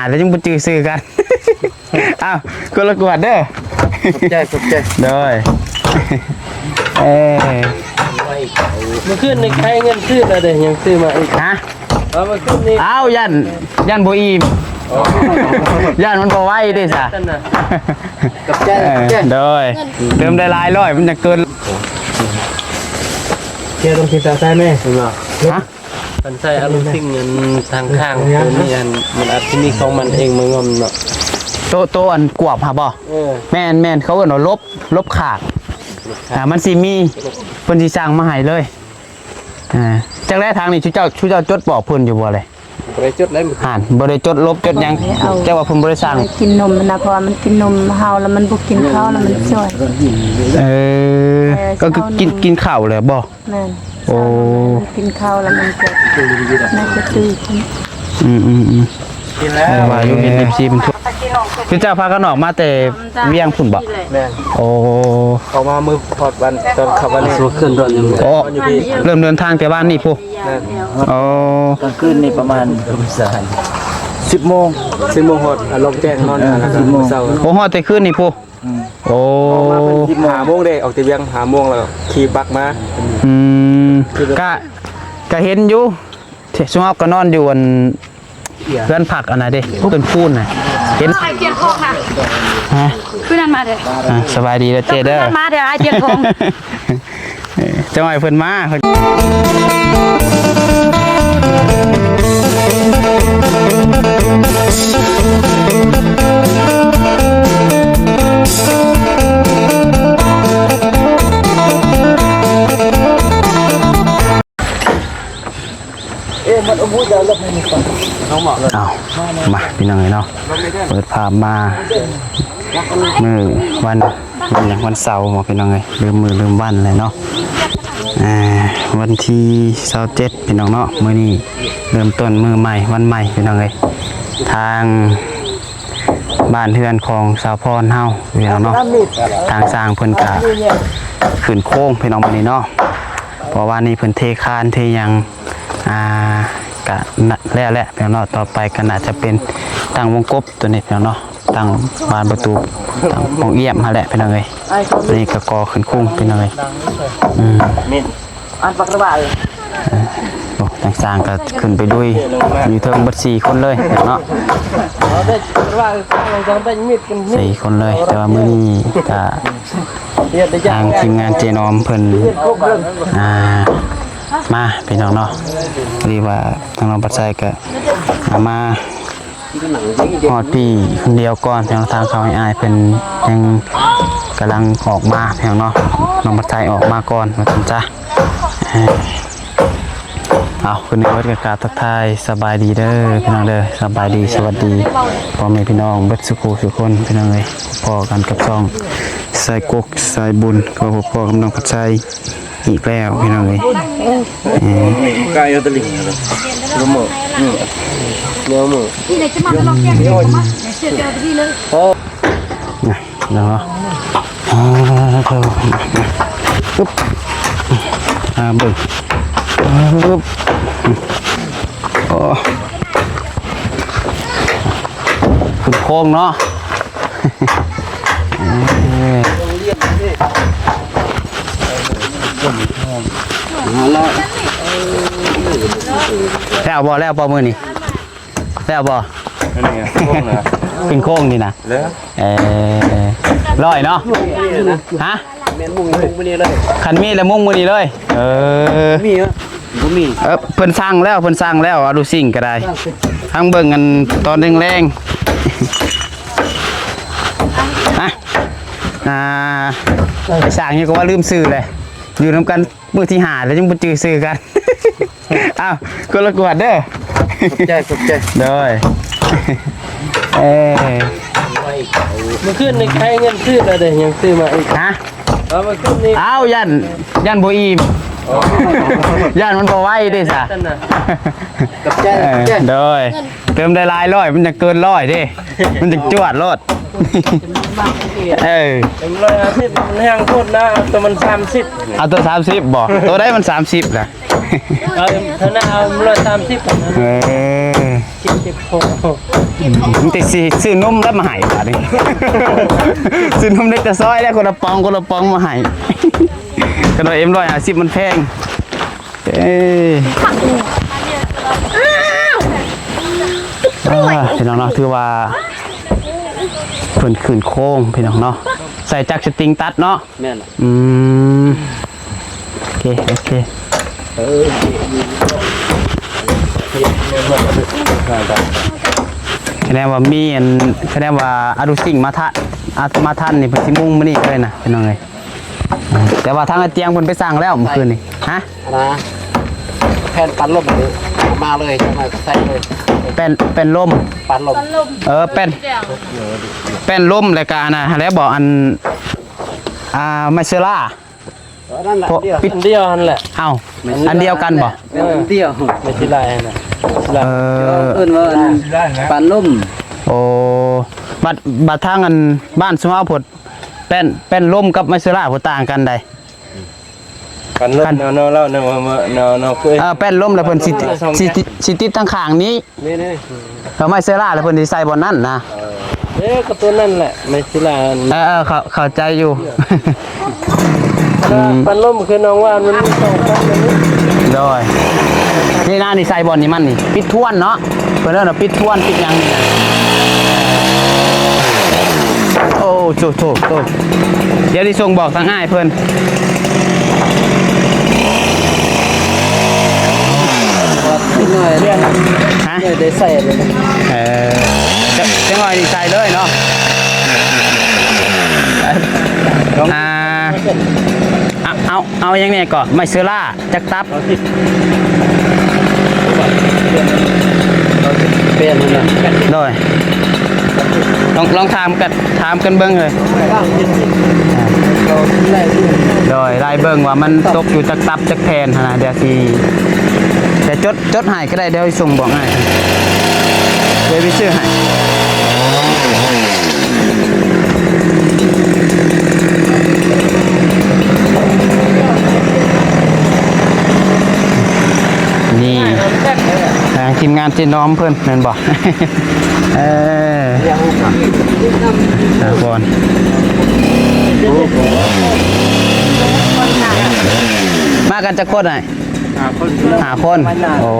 ອາດຈະຍັງບໍ່ຈື່ຊື່ກັນ. ອ້າວ ຄົນລະກວດເດີ. ຂອບໃຈ ຂອບໃຈ. ໂດຍ. ເອີ ເມື່ອຄືນນີ້ໃຫ້ເງິນຄືນແລ້ວເດ້ ຍັງຊື້ມາອີກ. ຮະ? ເອົາ ເມື່ອຄືນນີ້ ອ້າວ ຢ້ານ ຢ້ານບໍ່ອີ່ມ. ອໍ ຢ້ານມັນບໍ່ໄຫວເດ້ຊະ. ຂອບໃຈ ເອີ ຂອບໃຈ. ໂດຍ. ເຕີມໄດ້ຫຼາຍຮ້ອຍ ມັນຈະເກີນ. ເຈຕ້ອງກິນຊາໄຊແມ່. ຮະ? ຄັນໃສ່ອາລູຊິງອັນທາງຂ້າງຕົວນີ້ ອັນ ມັນອາດຊິມີຂອງມັນເອງມາງອມເນາະ. ໂຕ ໂຕອັນກວບຫາບໍ່? ເອີ ແມ່ນໆ ເຂົາເອີ້ນວ່າລົບ ລົບຂາກ. ອ່າ ມັນຊິມີ ເພິ່ນຊິສັ່ງມາໃຫ້ເລີຍ. ອ່າ ຈັກແລະທາງນີ້ ຊຸເຈົ້າ ຊຸເຈົ້າຈົດບອກເພິ່ນຢູ່ບໍ່ເລີຍ? ບໍ່ໄດ້ຈົດເລີຍ. ຫັ້ນ ບໍ່ໄດ້ຈົດລົບຈົດຫຍັງ. ເຈົ້າວ່າເພິ່ນບໍ່ໄດ້ສັ່ງ ກິນນົມນະ ເພາະວ່າມັນກິນນົມເຮົາແລ້ວມັນບໍ່ກິນເຂົ້າແລ້ວມັນຊ່ອຍ. ເອີ ເອີ ກໍຄືກິນ ກິນເຂົ້າແລ້ວບໍ່? ແມ່ນ. ໂອ້ ກິນເຂົ້າແລ້ວມັນຈະ ມັນຈະຕື່ນ. ອືມໆໆ ກິນແລ້ວ. ວ່າຢູ່ເຫັນເອັຟຊີເພິ່ນ ຄືເຈົ້າພາກັນອອກມາແຕ່ວຽງພຸ້ນບໍ່? ແມ່ນ. ໂອ້ ອອກມາມື້ຮອດວັນຕອນເຂົ້າວັນນີ້. ໂອ້ ເລີ່ມເດີນທາງແຕ່ວານນີ້ພຸ້ນ. ແມ່ນ. ໂອ້ ກາງຄືນນີ້ປະມານສິບໂມງ ສິບໂມງຮອດ ອາ ລອງແຈ້ງນອນ ເອີ ສິບໂມງເຊົ້າ. ໂອ້ ຮອດແຕ່ຄືນນີ້ພຸ້ນ. ອືມ ໂອ້ ອອກມາເປັນສິບໂມງ ຫ້າໂມງເດ້ ອອກແຕ່ວຽງຫ້າໂມງ ແລ້ວກໍຂີ່ບັກມາ. ອືມ ກະ ກະເຫັນຢູ່ ຊຸມເຮົາກໍນອນຢູ່ອັນເຮືອນພັກອັນນັ້ນເດ້ ຕົ້ນຄູນນະ ເຫັນ ອ້າຍຈຽນທອງນະ. ຮະ? ຄືນັ້ນມາເດ້. ອ່າ ສະບາຍດີເດີເຈ້ເດີ. ຄືນັ້ນມາເດ້ ອ້າຍຈຽນທອງ. ເອີ ຈັ່ງໃຫ້ເພິ່ນມາ ເພິ່ນ ເອີ ມັນເອົາໝູຈາກລົດໃຫ້ມັນກ່ອນ. ເອົາ ມາ ພີ່ນ້ອງເອີຍເນາະ ເປີດພາບມາ ມື້ວັນ ວັນຫຍັງ ວັນເສົາບໍພີ່ນ້ອງເອີຍ ລືມມື້ລືມວັນແລ້ວເນາະ. ອ່າ ວັນທີຊາວເຈັດ ພີ່ນ້ອງເນາະ ມື້ນີ້ເລີ່ມຕົ້ນມື້ໃໝ່ ວັນໃໝ່ ພີ່ນ້ອງເອີຍ. ທາງບ້ານເຮືອນຂອງສາວພອນເຮົາ ພີ່ນ້ອງເນາະ ທາງຊ່າງເພິ່ນກະຂຶ້ນໂຄງ ພີ່ນ້ອງ ມື້ນີ້ເນາະ ເພາະວ່ານີ້ເພິ່ນເທຄານເທຫຍັງ ອ່າ ກະແລ້ວແຫຼະ ພີ່ນ້ອງເນາະ. ຕໍ່ໄປກໍໜ້າຈະເປັນຕັ້ງວົງກົບ ຕົວນີ້ພີ່ນ້ອງເນາະ ຕັ້ງບານປະຕູ ຕັ້ງປ່ອງອຽມຫັ້ນແຫຼະພີ່ນ້ອງເອີຍ. ຕົວນີ້ກໍກໍ່ຂຶ້ນຄຸງພີ່ນ້ອງເອີຍ. ອືມ ອັນປັກລະບາຍ ເອີ ໂອ້ ທາງຊ່າງກໍຂຶ້ນໄປລຸຍຢູ່ເທິງເບິດສີ່ຄົນເລີຍເນາະ ສີ່ຄົນເລີຍ. ແຕ່ວ່າມື້ນີ້ກໍທາງທີມງານເຈນອມເພິ່ນ ອ່າ ມາພີ່ນ້ອງເນາະ ພໍດີວ່າທາງນ້ອງປັດໄຊກໍ ອ່າ ມາ ຮອດພີ້ຄົນດຽວກ່ອນ ພີ່ນ້ອງ ທາງເຂົາອ້າຍເພິ່ນຍັງກຳລັງອອກມາ ພີ່ນ້ອງເນາະ ນ້ອງບັດໄທອອກມາກ່ອນວ່າຊັ້ນຊະ. ເອົາ ຄືນນີ້ເບິດກໍກາບທັກທາຍສະບາຍດີເດີພີ່ນ້ອງເດີ ສະບາຍດີ ສະຫວັດດີພໍ່ແມ່ພີ່ນ້ອງເບິດສູ່ຜູ້ສູ່ຄົນ ພີ່ນ້ອງເອີຍ. ພໍ້ກັນກັບຊ່ອງໄຊກົກສາຍບຸນ ກໍພົບພໍ້ກັບນ້ອງພັດໄຊ ອີກແລ້ວພີ່ນ້ອງເອີຍ. ເອີ ກາຍເອົາຕະລິງ ລະເມີ ນີ້ ແນວເມີ ເນາະ ອ່າ ເບິ່ງ ໂອ້ ຂຶ້ນໂຄ້ງເນາະ. ແລ້ວບໍ່ ແລ້ວບໍ່ມື້ນີ້ ແລ້ວບໍ່? ຂຶ້ນໂຄ້ງນີ້ນະ ແລ້ວ ເອີ ຮ້ອຍເນາະ. ຮະ? ແມ່ນມຸງ ມຸງມື້ນີ້ເລີຍ ຄັນມີແລ້ວມຸງມື້ນີ້ເລີຍ. ເອີ ມີເນາະ ບໍ່ມີ ເອີ ເພິ່ນສັ່ງແລ້ວ ເພິ່ນສັ່ງແລ້ວ ອາລູຊິງກໍໄດ້ ທັງເບິ່ງອັນຕອນແລງໆ. ຮະ? ອ່າ ໄປສ້າງຫຍັງກໍວ່າລືມຊື່ແຫຼະ ຢູ່ນຳກັນມື້ທີຫ້າແລ້ວຍັງບໍ່ຈື່ຊື່ກັນ. ອ້າວ ຄົນລະກວດເດີ ຂອບໃຈ ຂອບໃຈ. ໂດຍ ເອີ ມື້ຄືນນີ້ໃຫ້ເງິນຄືນແລ້ວເດ້ ຍັງຊື້ມາອີກ. ຮະ? ເອົາ ມື້ຄືນນີ້ ອ້າວ ຢ້ານ ຢ້ານບໍ່ອີ່ມ ອໍ ຢ້ານມັນບໍ່ໄຫວເດ້ຊະ. ຂອບໃຈ ເອີ ຂອບໃຈ. ໂດຍ ເຕີມໄດ້ຫຼາຍຮ້ອຍ ມັນຈະເກີນຮ້ອຍເດ້ ມັນຈະຈວດໂລດ. ເອີ ເຕັມຮ້ອຍຫ້າສິບ ມັນແຮງໂພດນະ ເອົາໂຕມັນສາມສິບ ເອົາໂຕສາມສິບບໍ? ໂຕໃດມັນສາມສິບນະ? ເອົາ ເທົ່ານັ້ນ ເອົາຮ້ອຍສາມສິບ. ເອີ ເຈັບ ເຈັບຄໍ ມີແຕ່ຊິຊື້ນົມແລ້ວມາໃຫ້ບາດນີ້ ຊື້ນົມເລັກແຕ່ຊອຍແລ້ວ ຄົນລະປ໋ອງ ຄົນລະປ໋ອງມາໃຫ້ ຂະໜົມເອັມຮ້ອຍຫ້າສິບມັນແພງ. ເອີ ອ່າ ພີ່ນ້ອງເນາະ ຖືວ່າເພິ່ນຂຶ້ນໂຄງພີ່ນ້ອງເນາະ ໃສ່ຈັກສະຕິງຕັດເນາະ. ແມ່ນລະ ອືມ ໂອເຄ ໂອເຄ ເອີ ຄະແນນວ່າມີອັນ ຄະແນນວ່າອາດຸສິງມາທະ ອາ ມາທັນນີ້ ເພິ່ນຊິມຸງມື້ນີ້ເລີຍນະ ພີ່ນ້ອງເອີຍ. ແຕ່ວ່າທາງອາຕຽງເພິ່ນໄປສັ່ງແລ້ວມື້ຄືນນີ້ ຮະ ອັນນະ ແຜ່ນປັ້ນລົມນີ້ມາເລີຍ ມາໃສ່ເລີຍ ແປ້ນ ແປ້ນລົມ ປັ້ນລົມ ເອີ ແປ້ນ ແປ້ນລົມ ແລ້ວກະອັນນະ ຫັ້ນແຫຼະບໍ ອັນ ອ່າ ໄມເຊີລາ ເອີ ນັ້ນລະ ອັນດຽວ ອັນດຽວຫັ້ນແຫຼະ ເອົ້າ ອັນດຽວກັນບໍ ເອີ ອັນດຽວ ໄມເຊີລາຫັ້ນນະ ເອີ ເອີ້ນວ່າອັນປັ້ນລົມ ໂອ້ ບັດ ບັດທາງອັນບ້ານຊຸມເຮົາພຸ້ນ ແປ້ນ ແປ້ນລົມກັບໄມເຊີລາພຸ້ນຕ່າງກັນໃດ ປັ້ນລົມ ເນາະ ເນາະ ເນາະ ເອີ ແປ້ນລົມແລ້ວເພິ່ນຊິ ຊິ ຊິຕິດທາງຂ້າງນີ້ ນີ້ ນີ້ ເອີ ໄມເຊີລາແລ້ວເພິ່ນຊິໃສ່ບ່ອນນັ້ນນະ ເອີ ກະຕົວນັ້ນແຫຼະ ໄມເຊີລາ ເອີ ເອີ ເຂົ້າ ເຂົ້າໃຈຢູ່ ອືມ ປັ້ນລົມຄືນ້ອງວ່າມັນມີສອງປັ້ນ ໂດຍ ນີ້ນະ ນີ້ໃສ່ບ່ອນນີ້ມັນນີ້ ປິດທວນເນາະ ເພິ່ນເອີ້ນວ່າປິດທວນ ປິດຫຍັງນີ້ນະ ໂອ້ ໂທ້ ໂທ້ ໂທ້ ດຽວຊິສົ່ງບອກທາງອ້າຍເພິ່ນ ເດັກນ້ອຍ ຮະ ໄດ້ໃສ່ເລີຍ ເອີ ຈັກ ຈັກໜ້ອຍນີ້ໃສ່ເລີຍເນາະ ອ່າ ເອົາ ເອົາ ເອົາຫຍັງແດ່ເກາະ ໄມເຊີລາ ຈັກຕັບ ໂດຍ ລອງ ລອງຖາມກັນ ຖາມກັນເບິ່ງເລີຍ ໂດຍ ໄລ່ເບິ່ງວ່າມັນຕົກຢູ່ຈັກຕັບຈັກແຜ່ນຫັ້ນນະ ດຽວຊິ ດຽວຈົດ ຈົດໃຫ້ກະໄດ້ ດຽວສົ່ງບອກໃຫ້ ດຽວໄປຊື້ໃຫ້. ນີ້ ທາງທີມງານເຈນ້ອມເພິ່ນແມ່ນບໍ່? ເອີ ສາກອນ ມາກັນຈັກຄົນອ້າຍ? ຫ້າຄົນ ຫ້າຄົນ ໂອ້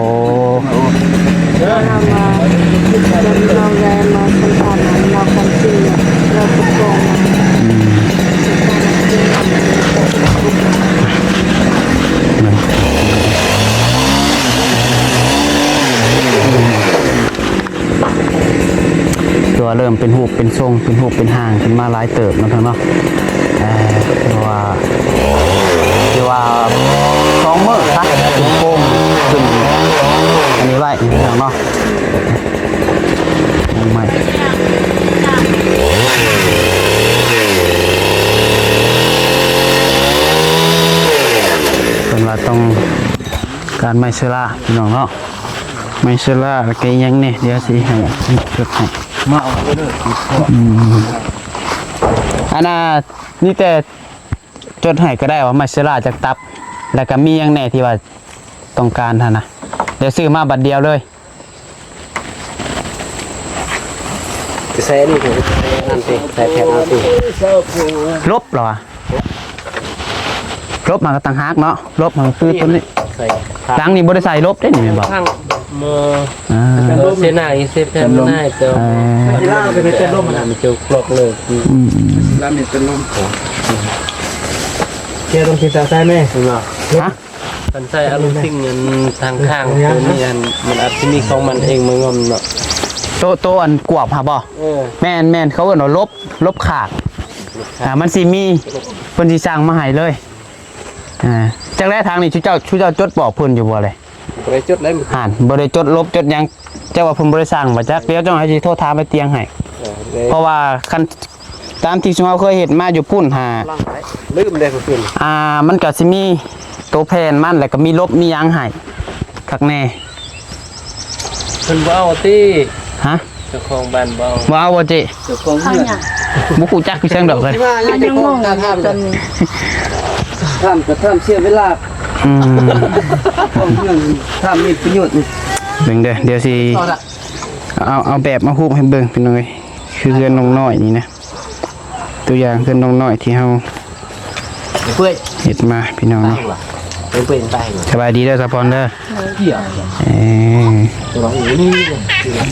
ເຮົາມາ ເຮົາໄດ້ມາສຳພາດລາວຄຳສິງ ລາວປົກຄອງ ອືມ ຕົວເລີ່ມເປັນຮູບເປັນຊົງ ເປັນຮູບເປັນຮ່າງຂຶ້ນມາຫຼາຍເຕີບເນາະ ເອີ ເພາະວ່າ ຖືວ່າສອງມື້ຊະ ເປັນໂຄງຂຶ້ນອັນນີ້ໄວ້ເນາະ ຍັງໃໝ່ ເພິ່ນວ່າຕ້ອງການໄມ້ເຊື້ອລາ ພີ່ນ້ອງເນາະ. ໄມ້ເຊື້ອລາ ແລ້ວກະອີ່ຫຍັງແດ່ ດຽວຊິໃຫ້ຈົດໃຫ້ ມາເອົາໄປເລີຍ ອືມ ອັນນ່າ ມີແຕ່ຈົດໃຫ້ກະໄດ້ວ່າໄມ້ເຊື້ອລາຈັກຕັບ ແລ້ວກະມີຫຍັງແດ່ທີ່ວ່າຕ້ອງການຫັ້ນນະ ດຽວຊື້ມາບັດດຽວເລີຍ ໄປໃສ່ອັນນີ້ ໃສ່ອັນນັ້ນຕິ ໃສ່ແຜ່ນເອົາຕິ ລົບລະວະ. ລົບມັນກະຕ່າງຫາກເນາະ ລົບມັນຄືໂຕນີ້ ໃສ່ ຫຼັງນີ້ບໍ່ໄດ້ໃສ່ລົບເດ້ນີ້ແມ່ນບໍ່? ທາງ ເອີ ອ່າ ເອີ ເສນາອີເສແຜ່ນນາຍເຈົ້າ ເອີ ລາວເປັນເປັນລົມນະ ມັນຈະກລອກເລີຍ ອືມ ລາວມີເປັນລົມ ເຈົ້າຕ້ອງຄິດຕາມໃສ່ແມ່ ເຫັນບໍ່? ຮະ? ຄັນໃສ່ອາລູຊິງອັນທາງຂ້າງໂຕນີ້ ອັນ ມັນອາດຊິມີຂອງມັນເອງມາງອມເນາະ ໂຕ ໂຕອັນກວບຫາບໍ່? ເອີ ແມ່ນໆ ເຂົາເອີ້ນວ່າລົບ ລົບຂາດ ອ່າ ມັນຊິມີ ເພິ່ນຊິສັ່ງມາໃຫ້ເລີຍ ອ່າ ຈັກແລະທາງນີ້ ຊຸເຈົ້າ ຊຸເຈົ້າຈົດບອກເພິ່ນຢູ່ບໍ່ເລີຍ? ບໍ່ໄດ້ຈົດເລີຍ ຫັ້ນ ບໍ່ໄດ້ຈົດລົບຈົດຫຍັງ ເຈົ້າວ່າເພິ່ນບໍ່ໄດ້ສັ່ງບໍ່ຈັກ ດຽວຈັ່ງໃຫ້ຊິໂທຖາມໄອ້ຕຽງໃຫ້ ເອີ ເພາະວ່າຄັນ ຕາມທີ່ຊຸມເຮົາເຄີຍເຮັດມາຢູ່ພຸ້ນຫາ ລືມເດ້ເພິ່ນ ອ່າ ມັນກະຊິມີໂຕແຜ່ນມັນ ແລ້ວກະມີລົບມີຫຍັງໃຫ້ຄັກແນ່ ເພິ່ນບໍ່ເອົາຕິ ຮະ? ເຈົ້າຂອງບ້ານບໍ່ເອົາ ບໍ່ເອົາບໍ່ເຈ້? ເຈົ້າຂອງເຮືອນ ບໍ່ຮູ້ຈັກຄືຫຍັງດອກເລີຍ ຍັງງົງຢູ່ຕອນນີ້ ຖາມກະຖາມເສຍເວລາ ອືມ ຂອງເຮືອນຖາມມີປະໂຫຍດ ເບິ່ງເດີ ດຽວຊິເອົາ ເອົາແບບມາຮູບໃຫ້ເບິ່ງພີ່ນ້ອງເອີຍ ຄືເຮືອນນ້ອງນ້ອຍນີ້ນະ ຕົວຢ່າງເຮືອນນ້ອງນ້ອຍທີ່ເຮົາ ເປື່ອຍ ເຮັດມາພີ່ນ້ອງເນາະ. ເປື່ອຍ ສະບາຍດີເດີສາວພອນເດີ. ເອີ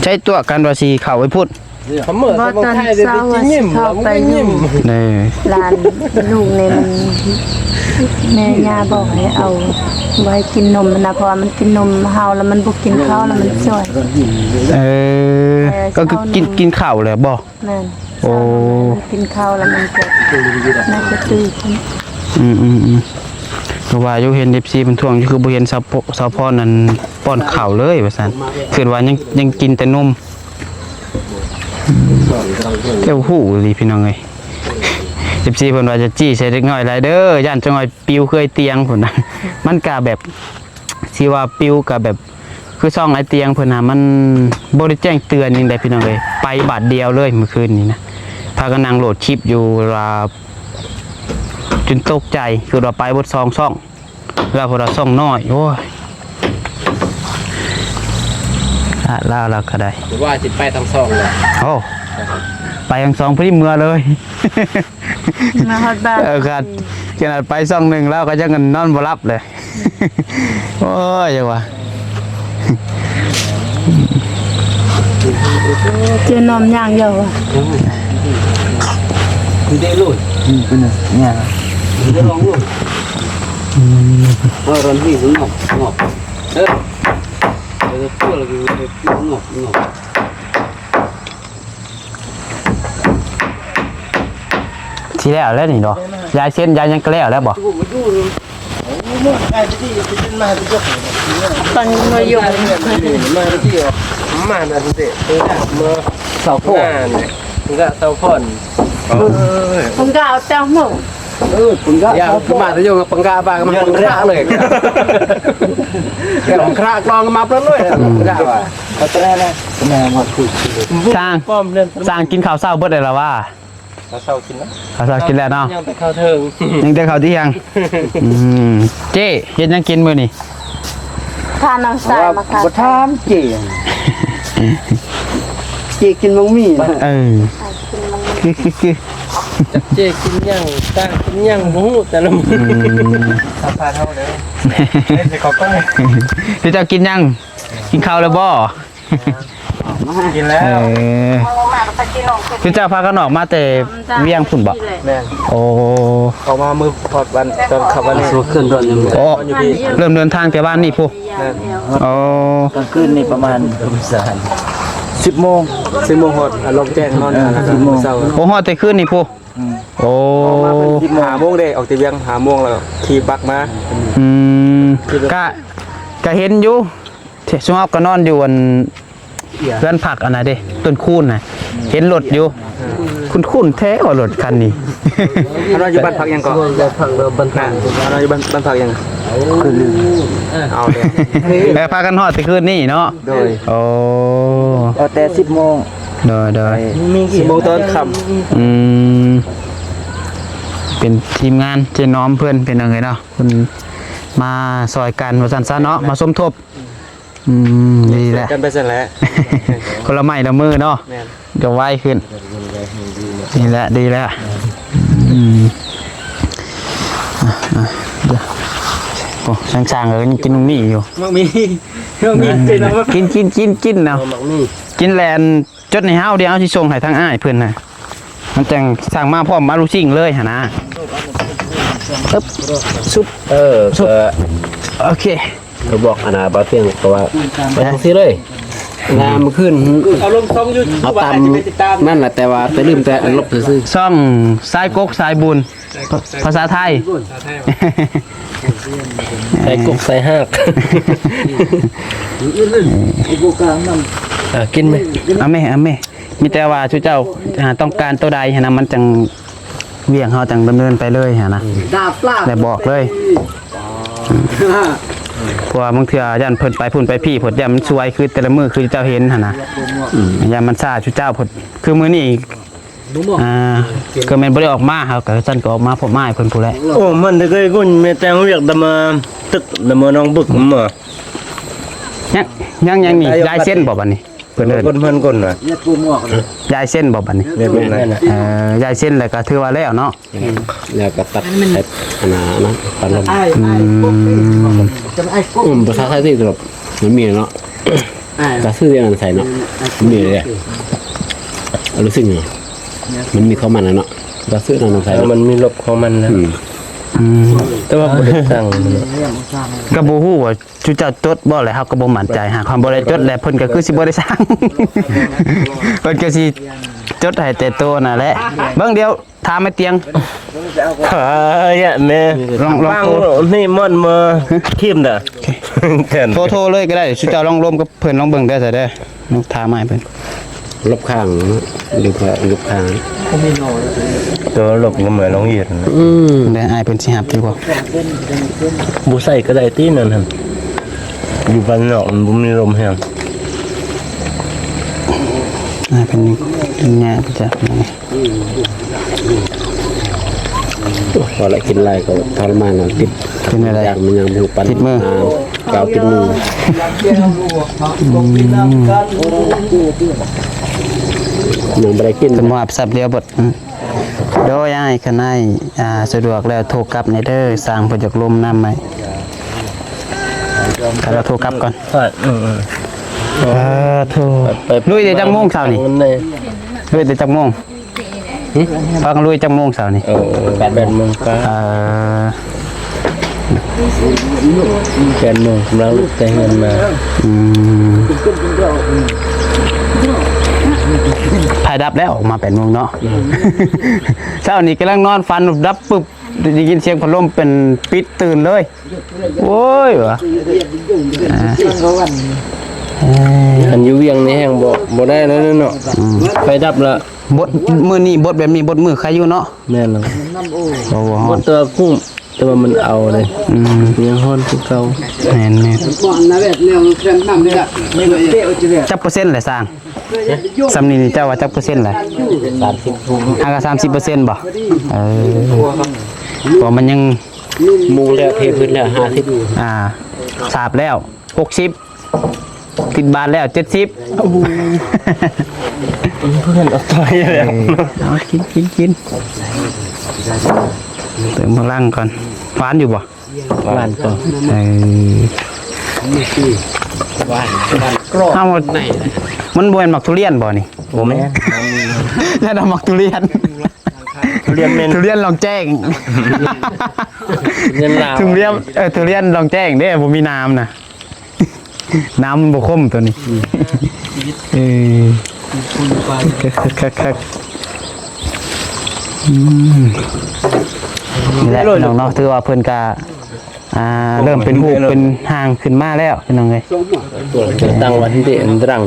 ໃຊ້ຕົວະກັນວ່າຊິເຂົ້າໄປພຸ້ນ. ບໍ່ ຕອນເຊົ້າວ່າຊິເຂົ້າໄປຢູ່ ເອີ ຫຼານລູກນີ້ມັນ ແມ່ຍ່າບອກໃຫ້ເອົາໄວ້ກິນນົມນະ ເພາະວ່າມັນກິນນົມເຮົາແລ້ວມັນບໍ່ກິນເຂົ້າແລ້ວມັນຈ່ອຍ. ເອີ ເອີ ກໍຄືກິນ ເຊົ້າ ກິນເຂົ້າແລ້ວບໍ່? ແມ່ນ. ໂອ້ ກິນເຂົ້າແລ້ວມັນກໍໜ້າຈະຕື່ນ. ອືມໆໆ ກໍວ່າຢູ່ ເຫັນເອັຟຊີເພິ່ນທ້ວງຢູ່ ຄືບໍ່ເຫັນສາວ ສາວພອນນັ້ນປ້ອນເຂົ້າເລີຍວ່າຊັ້ນ ຄິດວ່າຍັງ ຍັງກິນແຕ່ນົມ. ແຕ່ຮູ້ອີ່ຫຼີພີ່ນ້ອງເອີຍ ເອັຟຊີເພິ່ນວ່າຢ່າຈີ້ໃສ່ເດັກນ້ອຍຫຼາຍເດີ ຢ້ານຈັກໜ້ອຍປິວຄືໄອຕຽງພຸ້ນນະ. ມັນກະແບບ ຊິວ່າປິວກະແບບ ຄືຊ່ອງໄອຕຽງເພິ່ນນະ ມັນບໍ່ໄດ້ແຈ້ງເຕືອນຫຍັງໃດພີ່ນ້ອງເອີຍ ໄປບາດດຽວເລີຍມື້ຄືນນີ້ນະ. ພາກັນນັ່ງໂຫຼດຄລິບຢູ່ວ່າ ຈົນຕົກໃຈ ຄິດວ່າໄປເບິດສອງຊ່ອງ ລາວ ເພາະວ່າຊ່ອງນ້ອຍ ໂອ້ຍ ລາວ ລາວກໍໄດ້ ວ່າຊິໄປທັງສອງເລີຍ. ໂອ້ ໄປທັງສອງ ພໍດີເມືອເລີຍ ມາຮອດບ້ານ. ເອີ ຂະໜາດ ຂະໜາດໄປຊ່ອງໜຶ່ງ ລາວກໍຍັງນອນບໍ່ຫຼັບເລີຍ. ໂອ້ຍ ຈັ່ງວ່າ ເຈນ້ອມຍ່າງຢາວວ່າ ເດ້ໂລດ ອືມ ເປັນຫຍັງຍ່າງ ເດ້ລອງໂລດ. ອືມ ເອົາ ຣອນ ນີ້ ງອບ ງອບ ເອີ ເອີ ຕົວລະ ງອບ ງອບ. ຊິແລ້ວແລ້ວນີ້ເນາະ ຢາຍເຊັນ ຢາຍຫຍັງກໍແລ້ວແລ້ວບໍ່? ຕອນມາຢູ່ ມາທີ່ ມານັ້ນເດ້ ເອີ ມາເສົາໂພນ ເສົາໂພນ ເອີ ເພິ່ນກໍເອົາແຕ່ໝູ ເອີ ເພິ່ນກໍ ຢ່າມາແຕ່ຢູ່ກັບປັງກະບາ ມັນຄົນຄະເລີຍ ແຕ່ຄົນຄະກອງມາເພິ່ນເລີຍ ເພິ່ນກໍວ່າ ເອົາແຕ່ນັ້ນນະ ແມ່ນວ່າຄື ຊ່າງ ຊ່າງກິນເຂົ້າເຊົ້າເບິດແລ້ວລະວ່າ ເຂົ້າເຊົ້າກິນແລ້ວ ເຂົ້າເຊົ້າກິນແລ້ວເນາະ ຍັງແຕ່ເຂົ້າເທິງ ຍັງແຕ່ເຂົ້າທ່ຽງ. ອືມ ເຈ້ ເຮັດຫຍັງກິນມື້ນີ້? ພານ້ອງຊາຍມາຂາຍ ບໍ່ຖາມເຈ້ ເຈ້ກິນໝາກໝີ່ ເອີ ກິນໝາກໝີ່ ຄື ຄື ຄື ຈັກເຈ້ກິນຫຍັງ ຕ່າງກິນຫຍັງບໍ່ຮູ້ແຕ່ລະມື້ ອືມ ສຳພາດເຮົາເດີ ໃຫ້ເຂົາໄປ ຄືເຈົ້າກິນຫຍັງ? ກິນເຂົ້າແລ້ວບໍ່? ກິນແລ້ວ ເອີ ຄືເຈົ້າພາກັນອອກມາແຕ່ວຽງພຸ້ນບໍ່? ແມ່ນ ໂອ້ ອອກມາມື້ຮອດວັນຕອນຄ່ຳວັນນີ້ ໂອ້ ເລີ່ມເດີນທາງແຕ່ວານນີ້ພຸ້ນ ແມ່ນ ໂອ້ ກາງຄືນນີ້ປະມານສິບໂມງ ສິບໂມງຮອດ ອາ ລົງແຈ້ງນອນ ເອີ ສິບໂມງ ເຊົ້າ ໂອ້ ຮອດແຕ່ຄືນນີ້ພຸ້ນ ອືມ ໂອ້ ອອກມາເພິ່ນສິບໂມງ ຫ້າໂມງເດ້ ອອກແຕ່ວຽງຫ້າໂມງ ແລ້ວຂີ່ບັກມາ ອືມ ກະ ກະເຫັນຢູ່ ຊຸມເຮົາກໍນອນຢູ່ອັນ ເຮືອນພັກອັນນັ້ນເດ້ ຕົ້ນຄູນນະ ເຫັນລົດຢູ່ ຄຸ້ນໆແທ້ວ່າລົດຄັນນີ້ ອັນນັ້ນຢູ່ບ້ານພັກຫຍັງເກາະ? ບ້ານພັກ ບ້ານພັກ ອັນນັ້ນຢູ່ບ້ານ ບ້ານພັກຫຍັງ? ຄືລືມ ເອົາແລ້ວ ເອີ ພາກັນຮອດແຕ່ຄືນນີ້ເນາະ ໂດຍ ໂອ້ ອອກແຕ່ສິບໂມງ ໂດຍ ໂດຍ ໄປສິບໂມງຕອນຄ່ຳ ອືມ ເປັນທີມງານເຈນ້ອມເພິ່ນ ເປັນຫຍັງເນາະ ເພິ່ນມາຊ່ອຍກັນວ່າຊັ້ນຊະເນາະ ມາສົມທົບ ອືມ ດີແຫຼະ ກັນໄປຊັ້ນແຫຼະ ຄົນລະໄມ້ລະມືເນາະ ແມ່ນ ກໍໄວຂຶ້ນ ດີແຫຼະ ດີແລ້ວ ອືມ ອ່ະ ອ່ະ ໂອ້ ຊ່າງໆ ເອີ ຍັງກິນໝາກໝີ່ຢູ່ ໝາກໝີ່ ໝາກໝີ່ ກິນ ກິນ ກິນ ກິນເນາະ ໝາກໝີ່ ກິນແລ້ວ ຈົດໃຫ້ເຮົາ ດຽວເຮົາຊິສົ່ງໃຫ້ທາງອ້າຍເພິ່ນນະ ມັນຈັ່ງສັ່ງມາພ້ອມອາລູຊິງເລີຍຫັ້ນນະ ອຶບ ຊຸບ ເອີ ຊຸບ ກໍ ໂອເຄ ກໍບອກອັນນ່າ ບ່າວຕຽງ ກໍວ່າ ໄປຈັ່ງຊີ້ເລີຍ ງາມຂຶ້ນ ເອົາລົງຊ່ອງຢູທູບ ເອົາຕາມນັ້ນແຫຼະ ແຕ່ວ່າແຕ່ລືມແຕ່ລົບຊື່ໆ ຊ່ອງສາຍກົກສາຍບຸນ ພາ ພາສາໄທ ສາຍກົກສາຍຮາກ ອ່າ ກິນໄໝ? ເອົາແມ່ ເອົາແມ່ ມີແຕ່ວ່າຊຸເຈົ້າ ອ່າ ຕ້ອງການໂຕໃດຫັ້ນນະ ມັນຈັ່ງ ວຽກເຮົາຈັ່ງດຳເນີນໄປເລີຍຫັ້ນນະ ແລ້ວບອກເລີຍ ເພາະວ່າບາງເທື່ອຢ້ານເພິ່ນໄປພຸ້ນໄປພີ້ ເພິ່ນຢ້ານມັນສວຍຄືແຕ່ລະມື້ຄືເຈົ້າເຫັນຫັ້ນນະ ຢ້ານມັນຊ້າຊຸເຈົ້າ ຄືມື້ນີ້ ອ່າ ກໍແມ່ນບໍ່ໄດ້ອອກມາ ເຮົາກໍຊັ້ນກໍອອກມາພົບອ້າຍເພິ່ນພຸ້ນແຫຼະ ໂອ້ ມັນໄດ້ເຄີຍກຸນແມ່ແຕ່ວຽກດຳມາຕຶກດຳມານ້ອງບຶກມາ ຍັງ ຍັງ ຍັງນີ້ ຍ້າຍເສັ້ນບໍ່ບັດນີ້ ເພິ່ນເອີ້ນ ຄົນເພິ່ນຄົນວ່າ ຍ້າຍເສັ້ນບໍ່ບັດນີ້ ແມ່ນໆ ເອີ ຍ້າຍເສັ້ນແລ້ວກໍຖືວ່າແລ້ວເນາະ ແລ້ວກໍຕັດໃສ່ອັນນັ້ນ ອັນນັ້ນ ປັນລົມ ອືມ ອືມ ພາສາໄທທີ່ຕະຫຼົບ ມັນມີເນາະ ກໍຊື້ອັນນັ້ນໃສ່ເນາະ ມີເດ້ ຮູ້ສຶກ ມັນມີຂອງມັນນະເນາະ ກໍຊື້ອັນນັ້ນໃສ່ ເອີ ເນາະ ມັນມີລົບຂອງມັນນະ ອືມ ອືມ ແຕ່ວ່າບໍ່ໄດ້ສັ່ງ ກໍບໍ່ຮູ້ວ່າ ຊຸເຈົ້າຈົດບໍ່ ແລ້ວເຮົາກໍບໍ່ໝັ້ນໃຈ ຫາກເຮົາບໍ່ໄດ້ຈົດແລ້ວ ເພິ່ນກໍຄືຊິບໍ່ໄດ້ສັ່ງ ເພິ່ນກໍຊິຈົດໃຫ້ແຕ່ໂຕນັ້ນແຫຼະ ເບິ່ງດຽວຖາມແມ່ຕຽງ ເອີ ຍະແມ່ ລອງ ລອງໂທ ນີ້ມ່ອນມາທີມເດີ ໂທ ໂທເລີຍກໍໄດ້ ຊຸເຈົ້າລອງລົມກັບເພິ່ນລອງເບິ່ງເດີ ຊະເດີ ລອງຖາມໃຫ້ເພິ່ນ ລົບຂ້າງເນາະ ຫຼືວ່າລົບຂ້າງ ຕົວລົບກໍເໝືອນໂຮງຮຽນ ອືມ ແລ້ວອ້າຍເພິ່ນຊິຮັບຢູ່ບໍ່? ບໍ່ໃສ່ກໍໄດ້ຕິ ນັ້ນຫັ້ນ ຢູ່ບ້ານນອກມັນບໍ່ມີລົມແຮງ ອ້າຍເພິ່ນຍາກຈັກ ໂອ້ຍ ພໍລະ ກິນຫຼາຍກໍທໍລະມານ ຕິດ ເປັນແນວໃດ? ຢາກມັນຍັງບໍ່ຮູ້ປັນ ຕິດມື ອ່າ ກາວຕິດມື ອືມ ຍັງບໍ່ໄດ້ກິນ ເພິ່ນບໍ່ຮັບສັບດຽວເບິດ ອືມ ໂດຍ ອ້າຍ ຄັນອ້າຍ ອ່າ ສະດວກແລ້ວໂທກັບແດ່ເດີ ຊ່າງເພິ່ນຢາກລົມນຳໃໝ່ ຄັນວ່າໂທກັບກ່ອນ ເອີ ເອີ ເອີ ໂທ ໄປ ໄປ ລຸຍແຕ່ຈັກໂມງເຊົ້ານີ້? ລຸຍແຕ່ຈັກໂມງ? ຫຶ? ພາກັນລຸຍຈັກໂມງເຊົ້ານີ້? ເອີ ແປດໂມງ ແປດໂມງປາຍ ເອີ ແປດໂມງ ກຳລັງລຸກແຕ່ເຮືອນມາ ອືມ ໄຟດັບແລ້ວ ອອກມາແປດໂມງເນາະ ອືມ ເຊົ້ານີ້ກຳລັງນອນຝັນດັບປຶບ ໄດ້ຍິນສຽງພັດລົມເປັນປິດຕື່ນເລີຍ ໂອ້ຍ ວ່າ ອ່າ ເອີ ອັນຢູ່ວຽງນີ້ແຮງບໍ່ ບໍ່ໄດ້ແລ້ວເນາະ ອືມ ໄຟດັບລະ ບົດ ມື້ນີ້ບົດແບບນີ້ບົດມື້ໄຄຢູ່ເນາະ ແມ່ນລະ ບໍ່ ບໍ່ຮ້ອນ ບົດແຕ່ວ່າກຸ້ງ ແຕ່ວ່າມັນເອົາເດ້ ອືມ ຍັງຮ້ອນຄືເກົ່າ ແມ່ນໆ ຈັກເປີເຊັນແຫຼະຊ່າງ ສ່ຳນີ້ນີ້ເຈົ້າວ່າຈັກເປີເຊັນແຫຼະ? ສາມສິບ ຫາກະສາມສິບເປີເຊັນບໍ່? ເອີ ເພາະມັນຍັງ ມຸງແລ້ວເທພື້ນແລ້ວຫ້າສິບ ອ່າ ສາບແລ້ວຫົກສິບ ຕິດບາດແລ້ວເຈັດສິບ ໂອ້ໂຫ ເພື່ອນເອົາຕໍ່ຍແລ້ວ ເອີ ເອົາກິນ ກິນ ກິນ ເຕີມພະລັງກ່ອນ ຫວານຢູ່ບໍ່? ຫວານກໍ ເອີ ຫວານ ຫວານກຣອບ ເອົ້າ ໃນ ມັນບໍ່ແມ່ນໝາກທຸລຽນບໍ່ນີ້? ບໍ່ແມ່ນ ແຕ່ໝາກທຸລຽນ ທຸລຽນແມ່ນ ທຸລຽນລ່ອງແຈ້ງ ທຸລຽນລາວ ທຸລຽນ ເອີ ທຸລຽນລ່ອງແຈ້ງເດ້ ບໍ່ມີໜາມນະ ໜາມມັນບໍ່ຄົມໂຕນີ້ ອືມ ເອີ ຄັກໆໆໆ ອືມ ນີ້ແຫຼະພີ່ນ້ອງເນາະ ຖືວ່າເພິ່ນກະ ອ່າ ເລີ່ມເປັນຮູບເປັນຮ່າງຂຶ້ນມາແລ້ວພີ່ນ້ອງເອີຍ ຕັ້ງວັນທີ່ເດນຕຣັງ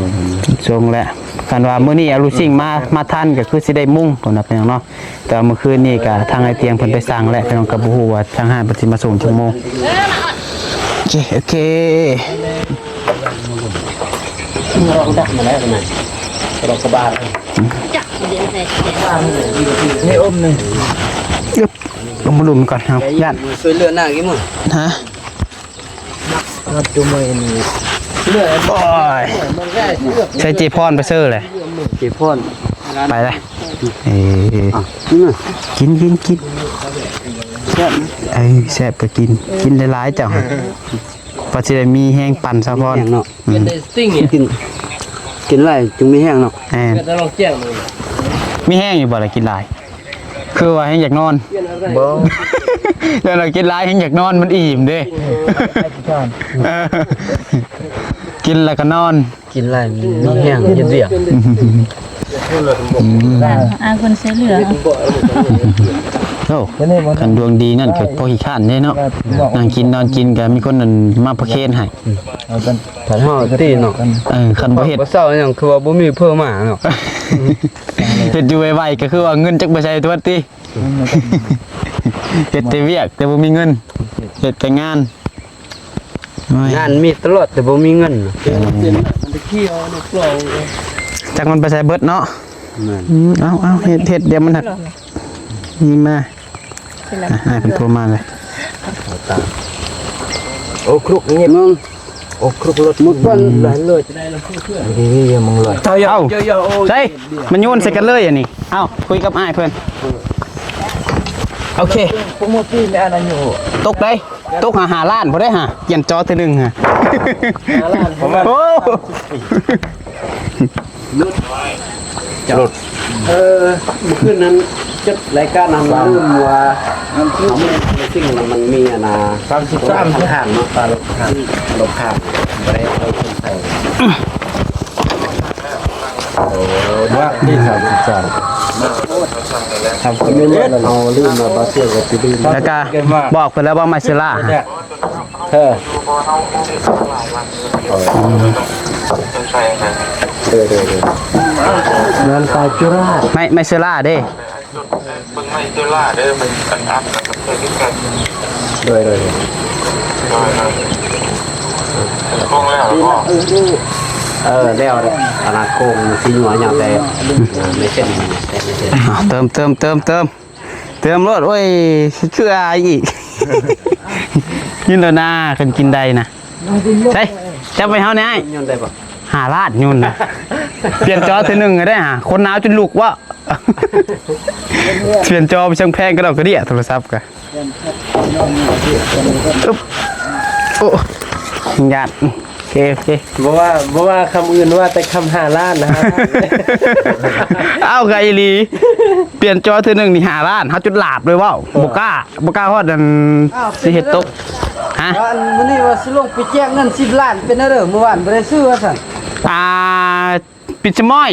ຊົງແຫຼະ ຄັນວ່າມື້ນີ້ເອົາລູກຊິງມາ ມາທັນກໍຄືຊິໄດ້ມຸງພຸ້ນນະພີ່ນ້ອງເນາະ ແຕ່ວ່າມື້ຄືນນີ້ກໍທາງອ້າຍຕຽງເພິ່ນໄປສັ່ງແລ້ວ ພີ່ນ້ອງກໍບໍ່ຮູ້ວ່າທາງຮ້ານເພິ່ນຊິມາສົ່ງຈັກໂມງ ໂອເຄ ໂອເຄ ເອົາມາລຸ້ນກ່ອນເຮົາ ຢ້ານ ຊ່ວຍເຫຼືອນາງອີກມື້ ຮະ? ໂອ້ຍ ໃຊ້ເຈພອນໄປເຊີແຫຼະ ເຈພອນ ໄປລະ ເອີ ກິນ ກິນ ກິນ ແຊບ ເອີ ແຊບກໍກິນ ກິນຫຼາຍໆ ເຈົ້າ ວ່າຊິໄດ້ມີແຮງປັ່ນສາວພອນ ແມ່ນເນາະ ອືມ ກິນ ກິນຫຼາຍຈຶ່ງມີແຮງເນາະ ແມ່ນ ມີແຮງຢູ່ບໍ່ລະກິນຫຼາຍ? ຄືວ່າແຮງຢາກນອນ ບໍ່ ແຕ່ວ່າກິນຫຼາຍແຮງຢາກນອນ ມັນອີ່ມເດ້ ເອີ ກິນແລ້ວກໍນອນ ກິນຫຼາຍມີແຮງເຮັດວຽກ ອືມ ອາ ຄົນຊ່ວຍເຫຼືອ ໂອ້ ຄັນດວງດີນັ້ນກໍພໍຂີ້ຄ້ານເດ້ເນາະ ນັ່ງກິນນອນກິນກໍມີຄົນນັ້ນມາປະເຄນໃຫ້ ຄັນເຮົາຕິເນາະ ເອີ ຄັນບໍ່ເຮັດ ບໍ່ເຊົາຫຍັງ ຄືວ່າບໍ່ມີເພິ່ນມາເນາະ ເຮັດຢູ່ໄວໆ ກໍຄືວ່າເງິນຈັກໄປໃສຕົວະຕິ ເຮັດແຕ່ວຽກແຕ່ບໍ່ມີເງິນ ເຮັດແຕ່ງານ ໂອ້ຍ ງານມີຕະຫຼອດແຕ່ບໍ່ມີເງິນ ຈັກມັນໄປໃສເບິດເນາະ ແມ່ນ ອືມ ເອົາໆ ເຮັດ ເຮັດ ດຽວມັນຫັກ ນີ້ມາ ອ່ະ ອ້າຍເພິ່ນໂທມາເລີຍ ໂອ້ ຄລຸກນີ້ ມຶງ ໂອ້ ຄົບລົດໝົດ ເບິ່ງຫຼາຍເລີຍ ດີໆ ມຶງເລີຍ ເອົາ ໃສ່ ມັນໂຍນໃສ່ກັນເລີຍອັນນີ້ ເອົາ ຄຸຍກັບອ້າຍເພິ່ນ ໂອເຄ ຕົກໄດ໋ ຕົກຫາ ຫ້າລ້ານບໍ່ໄດ້ຫາ ປ່ຽນຈໍເທື່ອໜຶ່ງຫາ ຫ້າລ້ານ ໂອ້ ລົດ ເອີ ມື້ຄືນນັ້ນຈັດລາຍການນັ້ນ ລືມວ່າ ເຮົາມີສິ່ງນັ້ນ ມັນມີອັນນ່າ ສາມສິບສາມ ຂ້າງໆ ເນາະ ຕາລົດຂ້າງ ລົດຂ້າງ ບໍ່ໄດ້ເອົາຂຶ້ນໃສ່ ວ່າທີ່ສາມສິບສາມ ທຳຄົນເຮັດ ເຮົາລືມວ່າບາເຊກໍຊິລືມ ແລ້ວກະບອກເພິ່ນແລ້ວວ່າໄມເຊລາ ເອີ ເອີ ເອີ ເອີ ງານການຈຸລາ ໄມ ໄມເຊລາເດ້ ເບິ່ງໄມເຊລາເດີ ມັນອັນອັບກັບເຊີນກັນ ໂດຍ ໂດຍ ໂດຍ ໂດຍ ໂດຍ ໂຄງແລ້ວບໍ່ ເອີ ແລ້ວ ອັນນັ້ນໂຄງຊິຍັວຫຍັງແຕ່ ເອີ ໄມເຊລາ ແຕ່ໄມເຊລາ ອ່າ ເຕີມ ເຕີມ ເຕີມ ເຕີມ ເຕີມໂລດ ໂອ້ຍ ຄືອາຍອີກ ກິນແລ້ວນາ ຄັນກິນໄດ້ນະ ໃສ່ ຈັບໄວ້ເຮົາແດ່ອ້າຍ ໂຍນໄດ້ບໍ່ ຫ້າລ້ານໂຍນນະ ປ່ຽນຈໍເທື່ອໜຶ່ງກໍໄດ້ຫາ ຄົນໜາວຈົນລຸກເວາະ ປ່ຽນຈໍໄປຊ່າງແພງກະດອກກະເດຍ ໂທລະສັບກະ ອຶບ ໂອ້ ຍາດ ໂອເຄ ໂອເຄ ບໍ່ວ່າ ບໍ່ວ່າຄຳອື່ນ ວ່າແຕ່ຄຳຫ້າລ້ານນະ ອ້າວ ກະອີ່ຫຼີ ປ່ຽນຈໍເທື່ອໜຶ່ງນີ້ຫ້າລ້ານ ເຮົາຈົນຫຼາບເລີຍເວົ້າ ເອີ ບໍ່ກ້າ ບໍ່ກ້າຮອດອັນ ອ້າວ ຊິເຮັດຕົກ ຮະ ອັນມື້ນີ້ວ່າຊິລົງໄປແຈກເງິນສິບລ້ານ ເປັນແນວໃດ ມື້ວານບໍ່ໄດ້ຊື້ວ່າຊັ້ນ ອ່າ ປິດສະໝອຍ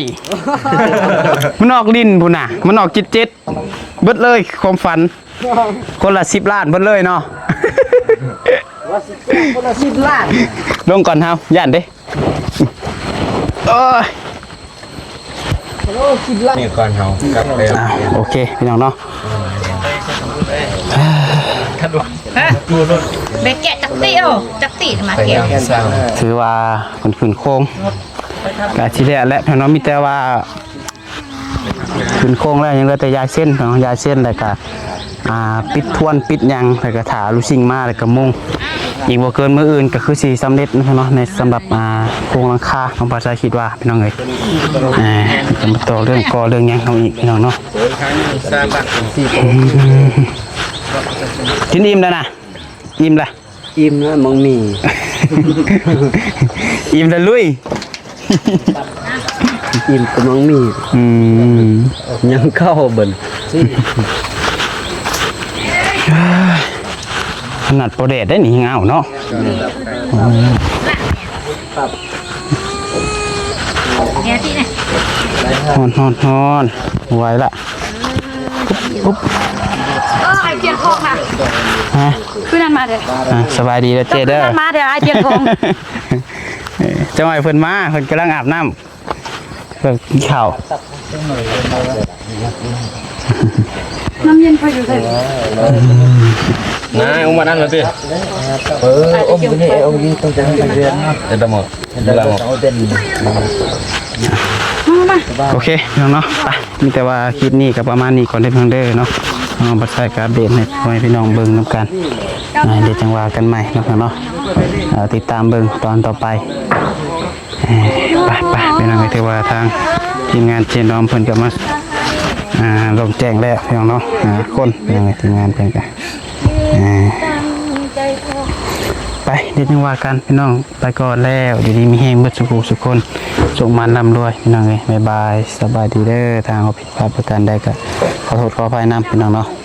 ມັນອອກຫຼິ້ນພຸ້ນນະ ມັນອອກເຈັດເຈັດ ເບິດເລີຍຄວາມຝັນ ຄົນລະສິບລ້ານເບິດເລີຍເນາະ ວ່າຊິແຈກຄົນລະສິບລ້ານ ລົງກ່ອນເຮົາ ຢ້ານເດ້ ໂອ້ຍ ໂອ້ ສິບລ້ານ ນີ້ກ່ອນເຮົາກັບໄປ ອ່າ ໂອເຄ ພີ່ນ້ອງເນາະ ຮະ ໄດ້ແກະຈັກຕິ ໂອ້ ຈັກຕິມາແກະ ຖືວ່າເພິ່ນຂຶ້ນໂຄງ ກະຊິແລ້ວແຫຼະພີ່ນ້ອງ ມີແຕ່ວ່າຂຶ້ນໂຄງແລ້ວ ຍັງເຫຼືອແຕ່ຢາຍເສັ້ນເນາະ ຢາຍເສັ້ນ ແລ້ວກະ ອ່າ ປິດທວນ ປິດຫຍັງ ແລ້ວກະຖ້າລູກຊິງມາ ແລ້ວກະມຸງ ອີກບໍ່ເກີນມື້ອື່ນກະຄືຊິສຳເລັດເນາະ ໃນສຳລັບ ອ່າ ໂຄງຫຼັງຄາ ນ້ອງພາໄຊຄິດວ່າ ພີ່ນ້ອງເອີຍ ອ່າ ກະມາຕໍ່ເລື່ອງກໍ່ເລື່ອງຫຍັງເຮົາອີກ ພີ່ນ້ອງເນາະ ກິນອີ່ມແລ້ວນະ ອີ່ມລະ ອີ່ມລະມັງມີ ອີ່ມລະລຸຍ ອີ່ມກະມັງມີ ອືມ ຍັງເຂົ້າເບິ່ງ ຂະໜາດບໍ່ແດດໄດ້ນີ້ຍັງເອົາເນາະ ຮ້ອນ ຮ້ອນ ຮ້ອນ ບໍ່ໄຫວລະ ໂອ້ ອ້າຍ ປ່ຽນຂອງນະ ຮະ ຄືນັ້ນມາເດີ ອ່າ ສະບາຍດີເດີເຈ້ເດີ ຄືນັ້ນມາເດີ ອ້າຍປ່ຽນຂອງ ເອີ ຈັງຫວະເພິ່ນມາ ເພິ່ນກຳລັງອາບນ້ຳ ເພິ່ນກິນເຂົ້າ ນ້ຳເຢັນເພິ່ນຢູ່ໃສ ນາ ອຸມມານັ້ນລະຕິ ເອີ ອົມຢູ່ນີ້ ອົມຢູ່ນີ້ ຕ້ອງຈະໃຫ້ເດືອນເນາະ ເອີ ຕະໝໍ ເດີນ ມາ ມາ ໂອເຄ ພີ່ນ້ອງເນາະ ໄປ ມີແຕ່ວ່າຄລິບນີ້ກໍປະມານນີ້ກ່ອນເດີ ເດີເນາະ ເຮົາບັດໄຊກໍອັບເດດໃຫ້ພໍ່ແມ່ພີ່ນ້ອງເບິ່ງນຳກັນ ອ່າ ດຽວຈັ່ງວ່າກັນໃໝ່ເນາະ ເນາະ ເອີ ຕິດຕາມເບິ່ງຕອນຕໍ່ໄປ ເອີ ໄປ ໄປ ພີ່ນ້ອງ ຖືວ່າທາງທີມງານເຈນອມເພິ່ນກໍມາ ອ່າ ລົງແຈ້ງແລ້ວ ພີ່ນ້ອງເນາະ ຫ້າຄົນ ພີ່ນ້ອງ ທີມງານເພິ່ນກໍ ອ່າ ໄປ ດຽວຈັ່ງວ່າກັນ ພີ່ນ້ອງ ໄປກ່ອນແລ້ວ ຢູ່ດີມີແຮງເບິດສູ່ຜູ້ສູ່ຄົນ ສຸກໝານລ່ຳລວຍ ພີ່ນ້ອງເອີຍ ບາຍບາຍ ສະບາຍດີເດີ ທາງເຮົາຜິດພາດປະການໃດກໍຂໍໂທດຂໍອະໄພນຳ ພີ່ນ້ອງເນາະ.